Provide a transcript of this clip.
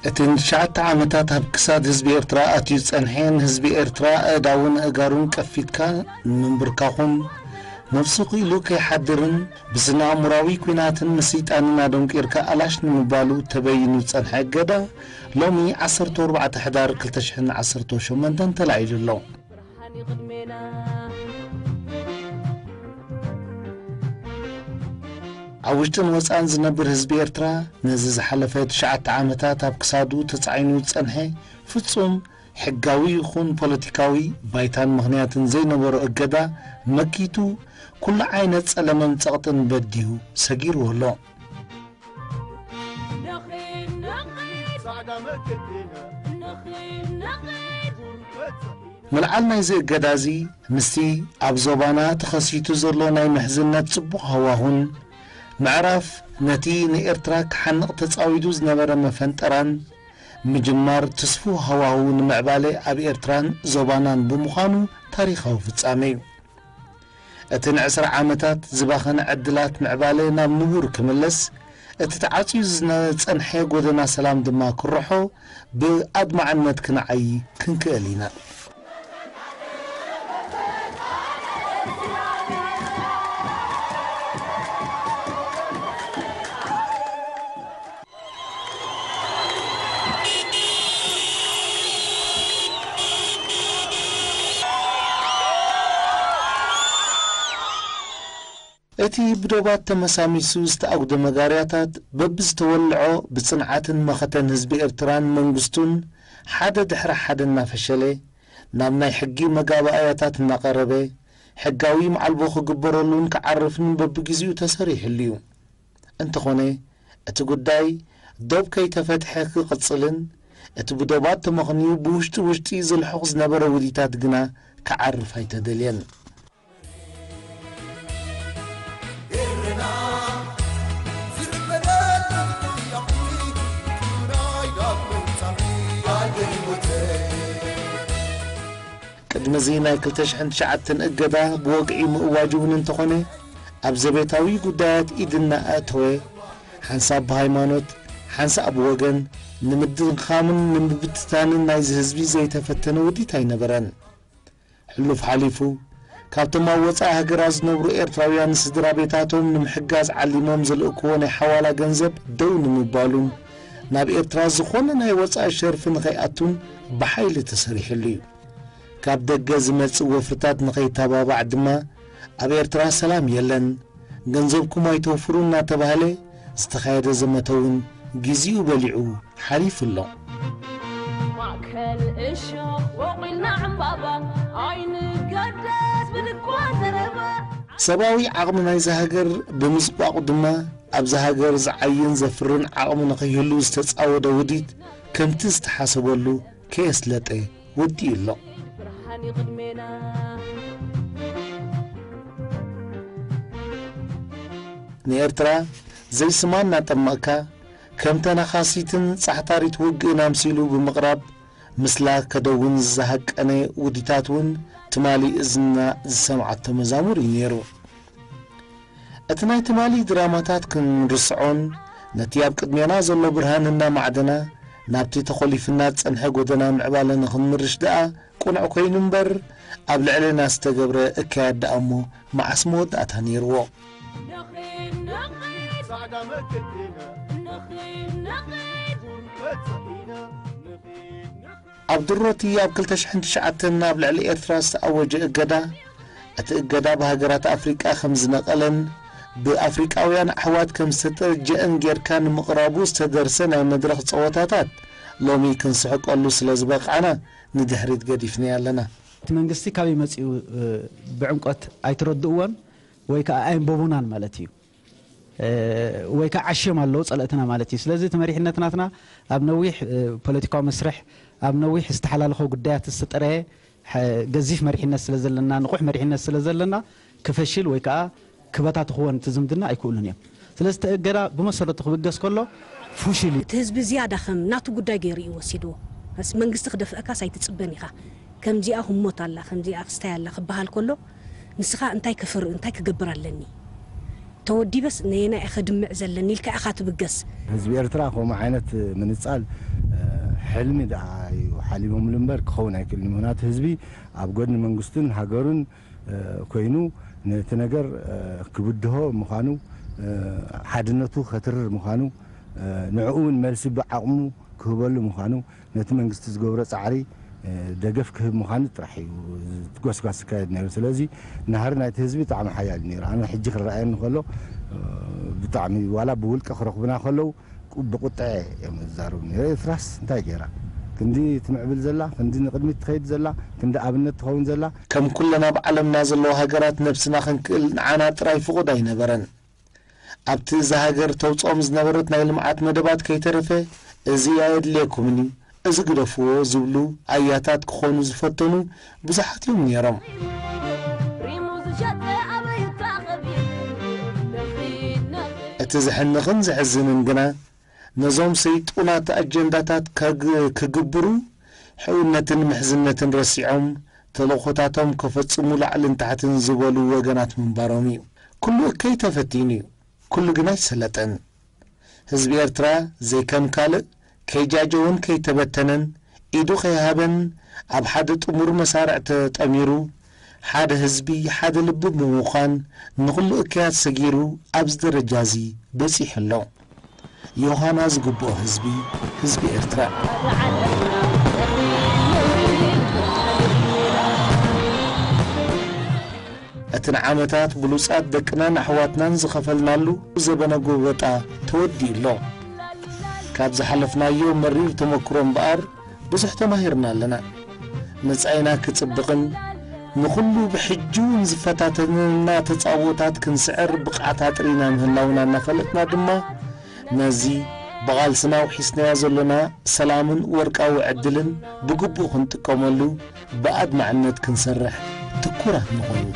እቲ ንትሽዓተ ዓመታት ኣብ ክሳድ ህዝቢ ኤርትራ ኣትዩ ዝጸንሐ፣ ንህዝቢ ኤርትራ ኣእዳውን ኣእጋሩን ቀፊትካ ንምንብርካኹን፣ ነፍሱ ክኢሉ ከይሓድርን ብስነ ኣእምሮኣዊ ኲናትን ምስይጣንን ኣደንቂርካ ኣላሽ ንምባሉ ተበይኑ ዝጸንሐ እገዳ፣ ሎሚ ዓሰርተ ኣርባዕተ ሕዳር ክልተ ሽሕን ዓሰርተ ሸሞንተን ተላዒሉ ኣሎ። ኣብ ውሽጥን ወጻእን ዝነብር ህዝቢ ኤርትራ፣ ነዚ ዝሓለፈ ትሽዓተ ዓመታት ኣብ ክሳዱ ተጻዒኑ ዝጸንሐ ፍጹም ሕጋዊ ይኹን ፖለቲካዊ ባይታን ምኽንያትን ዘይነበሮ እገዳ መኪቱ፣ ኩሉ ዓይነት ጸለመን ጸቕጥን በዲሁ ሰጊርዎ ኣሎ። ምልዓል ናይዚ እገዳ እዚ፣ ምስቲ ኣብ ዞባና ተኸሲቱ ዘሎ ናይ ምሕዝነት ጽቡቕ ሃዋሁን፣ ምዕራፍ ነቲ ንኤርትራ ክሓንቕ ተጻዊዱ ዝነበረ መፈንጠራን፣ ምጅማር ትስፉው ሃዋሁ ንምዕባለ ኣብ ኤርትራን ዞባናን ብምዃኑ ታሪኻዊ ፍጻመ እዩ። እቲ ንዕስራ ዓመታት ዝባኸነ ዕድላት ምዕባለ ናብ ንቡር ክምለስ፣ እቲ ተዓጽዩ ዝጸንሐ ጎደና ሰላም ድማ ክርሖ ብኣድማዕነት ክንዓዪ ክንክእል ኢና። እቲ ብዶባት ተመሳሚሱ ዝተኣጉደ መጋርያታት በብዝተወልዖ ብጽንዓትን መኸተን ህዝቢ ኤርትራን መንግስቱን ሓደ ድሕሪ ሓደ እናፈሸለ ናብ ናይ ሕጊ መጋባእያታት እናቐረበ ሕጋዊ መዓልቦ ክግበረሉን ክዓርፍን በብግዜኡ ተሰሪሕሉ እዩ። እንተኾነ እቲ ጉዳይ ዶብ ከይተፈትሐ ክቕጽልን እቲ ብዶባት ተመኽንዩ ብውሽጢ ውሽጢ ዝልሑኽ ዝነበረ ውዲታት ግና ክዓርፍ ኣይተደልየን። ቅድሚ እዚ ናይ ክልተ ሽሕን ትሽዓተን እገዳ ብወግዒ ምእዋጅ እውን እንተኾነ፣ ኣብ ዘቤታዊ ጉዳያት ኢድ እናኣእተወ፣ ሓንሳብ ብሃይማኖት፣ ሓንሳእ ብወገን፣ ንምድኻምን ንምብትታንን ናይዚ ህዝቢ ዘይተፈተነ ውዲት ኣይነበረን። ሕሉፍ ሓሊፉ፣ ካብቶም ኣብ ወጻኢ ሃገራት ዝነብሩ ኤርትራውያን ስድራ ቤታቶም ንምሕጋዝ ዓሊሞም ዝልእክዎ ናይ ሓዋላ ገንዘብ ደው ንምባሉን፣ ናብ ኤርትራ ዝኾነ ናይ ወጻኢ ሸርፊ ንኸይኣቱን ብሓይሊ ተሰሪሕሉ እዩ። ካብ ደገ ዝመጽእ ወፍርታት ንኸይተባባዕ ድማ፣ ኣብ ኤርትራ ሰላም የለን፣ ገንዘብኩም ኣይተውፍሩ እናተባህለ ዝተኻየደ ዘመተ እውን ግዜኡ በሊዑ ሓሊፉ ኣሎ። ማእከል እሾኽ ወቒልና ዕምባባ፣ ኣይንገደስ ብልኳ ዘረባ። ሰብኣዊ ዓቕሚ ናይዛ ሃገር ብምጽቋቑ ድማ፣ ኣብዛ ሃገር ዝዓይን ዘፍርን ዓቕሚ ንኸይህሉ ዝተጻወደ ውዲት፣ ከምቲ ዝተሓሰበሉ ከየስለጠ ወዲኡ ኣሎ። ብርሃን እዩ ቅድሜና። ንኤርትራ ዘይስማ እናጠመቕካ፣ ከም ተናኻሲትን ጻሕታሪት ውግእን ኣምሲሉ ብምቕራብ፣ ምስላ ከደውን ዝሃቀነ ውዲታት እውን ትማሊ እዝንና ዝሰምዓቶ መዛሙር እዩ ነይሩ። እቲ ናይ ትማሊ ድራማታት ክንርስዖን፣ ነቲ ኣብ ቅድሜና ዘሎ ብርሃን እናማዕደና፣ ናብቲ ተኾሊፍና ዝጸንሐ ጎደና ምዕባለ ንኽንምርሽ ደኣ ቅኑዕ ኮይኑ እምበር፣ ኣብ ልዕሌና ዝተገብረ እከያት ደኣ እሞ መዓስ መወዳእታ ነይርዎ? ኣብ ድሮቲ ኣብ ክልተ ሽሕን ትሽዓተን ኣብ ልዕሊ ኤርትራ ዝተኣወጀ እገዳ፣ እቲ እገዳ ብሃገራት ኣፍሪቃ ከም ዝነቐለን፣ ብኣፍሪቃውያን ኣሕዋት ከም ዝተጠጀአን ጌርካ ንምቕራቡ ዝተደርሰ ናይ መድረኽ ጸወታታት፣ ሎሚ ክንስሕቀሉ ስለ ዝበቓዕና፣ ንድሕሪት ገዲፍናዮ ኣለና። እቲ መንግስቲ ካበይ መጺኡ፣ እ፣ ብዕምቆት ኣይተረድእዎን ወይ ከኣ ኣየንበቡናን ማለት እዩ። እ፣ ወይ ከኣ ዓሽዮም ኣለዉ ጸለእትና ማለት እዩ። ስለዚ እቲ መሪሕነት ናትና ኣብ ነዊሕ፣ እ፣ ፖለቲካዊ መስርሕ፣ ኣብ ነዊሕ ዝተሓላለኸ ጉዳያት ዝተጠረየ፣ ሐ-፣ ገዚፍ መሪሕነት ስለ ዘለና፣ ንቑሕ መሪሕነት ስለ ዘለና፣ ክፈሽል ወይ ከኣ ክበታትኽዎ ነቲ ዝምድና ኣይክእሉን እዮም። ስለዚ እቲ እገዳ ብመሰረቱ ክብገስ ከሎ ፍሹል እዩ። እቲ ህዝቢ ዝያዳ ከም ናቱ ጉዳይ ገይሩ እዩ ወሲድዎ። መስ-፣ መንግስቲ ክደፍአካስ ኣይትጽበን ኢኻ። ከምዚኣ ህሞት ኣላ፣ ከምዚኣ ክስታይ ኣላ ክበሃል ከሎ፣ ንስኻ እንታይ ክፍር-፣ እንታይ ክገብር ኣለኒ? ተወዲበስ ነየናይ እየ ከድምዕ ዘለኒ ኢልካ ኢኻ ትብገስ። ህዝቢ ኤርትራ ከምኡ ዓይነት ምንጻል ሕልሚ ደኣ እዩ ሓሊሞምሉ እምበር ክኸውን ኣይክእልን። ምኽንያቱ ህዝቢ ኣብ ጎድኒ መንግስቱን ሃገሩን ኮይኑ ነቲ ነገር ክብድሆ ምዃኑ፣ ሓድነቱ ከትርር ምዃኑ፣ ንዕኡ እውን መልሲ ብዓቕሙ ክህበሉ ምዃኑ፣ ነቲ መንግስቲ ዝገብሮ ጻዕሪ ደገፍ ክህብ ምዃኑ ጥራሕ እዩ እቲ ጎስጓስ ዝካየድ ነይሩ። ስለዚ ናህሪ ናይቲ ህዝቢ ብጣዕሚ ሓያል እዩ ነይሩ። ኣነ ሕጂ ክረኣየኒ ከሎ ብጣዕሚ ዋላ ብውልቂ ክረኽቡና ከለዉ ብቁጥዐ እዮም ዝዛረቡ ነይሩ። ኤርትራስ እንታይ ገይራ? ክንዲ ትምዕብል ዘላ፣ ክንዲ ንቕድሚት ትኸይድ ዘላ፣ ክንዲ ኣብነት ትኸውን ዘላ። ከም ኩለን ኣብ ዓለምና ዘለዋ ሃገራት ነብስና ክንክእል ንዓና ጥራይ ፍቑድ ኣይነበረን። ኣብቲ እዛ ሃገር ተውፅኦም ዝነበረት ናይ ልምዓት መደባት ከይተረፈ፣ እዚ ኣየድልየኩምን እዩ፣ እዚ ግደፍዎ ዝብሉ ኣያታት ክኾኑ ዝፈተኑ ብዙሓት እዮም ነይሮም። ሪሙ ዝሸጠ ኣበይ ይታኸብ እዩ? ነኺድ ነኺድ እቲ ዘሕንኽን ዘሕዝንን ግና፣ ነዞም ሰይጡናት ኣጀንዳታት ከግ-፣ ክግብሩ፣ ሕውነትን ምሕዝነትን ረሲዖም፣ ተልእኾታቶም ከፈጽሙ ላዕልን ታሕትን ዝበሉ ወገናት ምንባሮም እዩ። ኩሉ እከይ ተፈቲኑ እዩ። ኩሉ ግን ኣይሰለጠን። ህዝቢ ኤርትራ ዘይከም ካልእ ከይጃጀወን ከይተበተነን፣ ኢዱ ከይሃበን፣ ኣብ ሓደ ጥሙር መሳርዕ ተጠሚሩ፣ ሓደ ህዝቢ፣ ሓደ ልቢ ብምዃን፣ ንኹሉ እከያት ሰጊሩ ኣብዚ ደረጃ እዚ በጺሑ ኣሎ። ዮሃና ዝግብኦ ህዝቢ፣ ህዝቢ ኤርትራ። እቲ ንዓመታት ብሉጻት ደቅናን ኣሕዋትናን ዝኸፈልናሉ ዘበነ ጎበጣ ተወዲኡ ኣሎ። ካብ ዝሓለፍናዮ መሪር ተመክሮ እምበኣር ብዙሕ ተማሂርና ኣለና። መጻኢና ክጽብቕን ንኹሉ ብሕጂ እውን ዝፈታተነና ተጻብኦታት ክንስዕር ብቕዓት ኣጥሪና ምህላውና እናፈለጥና ድማ፣ ነዚ ብቓልስና ኣውሒስናዮ ዘሎና ሰላምን ወርቃዊ ዕድልን ብግቡእ ክንጥቀመሉ ብኣድማዕነት ክንሰርሕ ትኩራት ንኹን።